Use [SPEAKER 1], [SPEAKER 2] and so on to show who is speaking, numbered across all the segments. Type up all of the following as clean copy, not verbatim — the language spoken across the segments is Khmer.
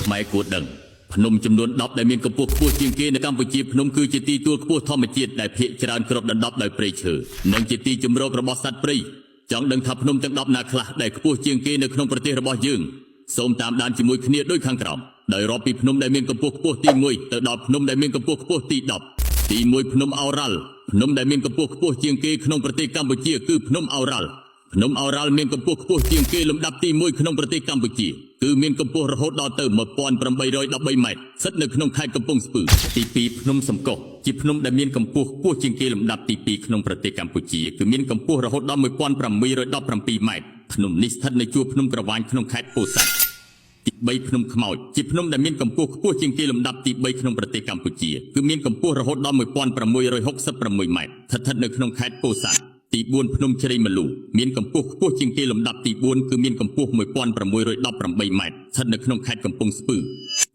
[SPEAKER 1] ខ្មែរគួរដឹងភ្នំចំនួន10ដែលមានកម្ពស់ខ្ពស់ជាងគេនៅកម្ពុជាភ្នំគឺជាទីទួលខ្ពស់ធម្មជាតិដែលភាគច្រើនគ្របដណ្ដប់ដោយព្រៃឈើនិងជាទីជម្រករបស់សត្វព្រៃចង់ដឹងថាភ្នំទាំង10ណាខ្លះដែលខ្ពស់ជាងគេនៅក្នុងប្រទេសរបស់យើងសូមតាមដានជាមួយគ្នាដូចខាងក្រោមដោយរាប់ពីភ្នំដែលមានកម្ពស់ខ្ពស់ទី1ទៅដល់ភ្នំដែលមានកម្ពស់ខ្ពស់ទី10ទី1ភ្នំឱរ៉ាល់ភ្នំដែលមានកម្ពស់ខ្ពស់ជាងគេក្នុងប្រទេសកម្ពុជាគឺភ្នំឱរ៉ាល់ភ្នំឱរ៉ាល់មានកម្ពស់ខ្ពស់ជាងគេលំដាប់ទី1ក្នុងប្រទេសកម្ពុជាគឺមានកម្ពស់រហូតដល់ទៅ1813ម៉ែត្រស្ថិតនៅក្នុងខេត្តកំពង់ស្ពឺទី2ភ្នំសំកុសជាភ្នំដែលមានកម្ពស់ខ្ពស់ជាងគេលំដាប់ទី2ក្នុងប្រទេសកម្ពុជាគឺមានកម្ពស់រហូតដល់1817ម៉ែត្រភ្នំនេះស្ថិតនៅជួរភ្នំក្រវាញក្នុងខេត្តពោធិ៍សាត់ ទី3ភ្នំខ្មោចជាភ្នំដែលមានកម្ពស់ខ្ពស់ជាងគេលំដាប់ទី3ក្នុងប្រទេសកម្ពុជាគឺមានកម្ពស់រហូតដល់1666ម៉ែត្រស្ថិតនៅក្នុងខេត្តពោធិ៍សាត់ទី4ភ្នំជ្រៃម្លូមានកម្ពស់ខ្ពស់ជាងគេលំដាប់ទី4គឺមានកម្ពស់1618ម៉ែត្រស្ថិតនៅក្នុងខេត្តកំពង់ស្ពឺ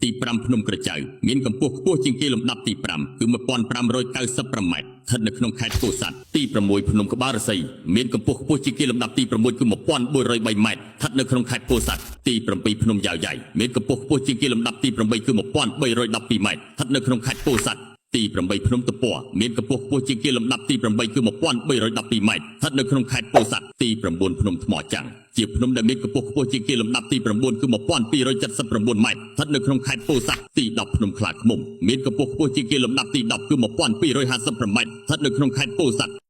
[SPEAKER 1] ទី5ភ្នំក្រចៅមានកម្ពស់ខ្ពស់ជាងគេលំដាប់ទី5គឺ1595ម៉ែត្រស្ថិតនៅក្នុងខេត្តពោធិ៍សាត់ទី6ភ្នំក្បាលឫស្សីមានកម្ពស់ខ្ពស់ជាងគេលំដាប់ទី6គឺ1403ម៉ែត្រស្ថិតនៅក្នុងខេត្តពោធិ៍សាត់ទី7ភ្នំយ៉ាវយ៉ៃមានកម្ពស់ខ្ពស់ជាងគេលំដាប់ទី8គឺ1312ម៉ែត្រស្ថិតនៅក្នុងខេត្តពោធិ៍សាត់ទី8ភ្នំតពណ៌មានកម្ពស់ខ្ពស់ជាងគេលំដាប់ទី8គឺ1312ម៉ែត្រស្ថិតនៅក្នុងខេត្តពោធិ៍សាត់ទី9ភ្នំថ្មចាំងជាភ្នំដែលមានកម្ពស់ខ្ពស់ជាងគេលំដាប់ទី9គឺ1279ម៉ែត្រស្ថិតនៅក្នុងខេត្តពោធិ៍សាត់ទី10ភ្នំខ្លាឃ្មុំមានកម្ពស់ខ្ពស់ជាងគេលំដាប់ទី10គឺ1255ម៉ែត្រស្ថិតនៅក្នុងខេត្តពោធិ៍សាត់។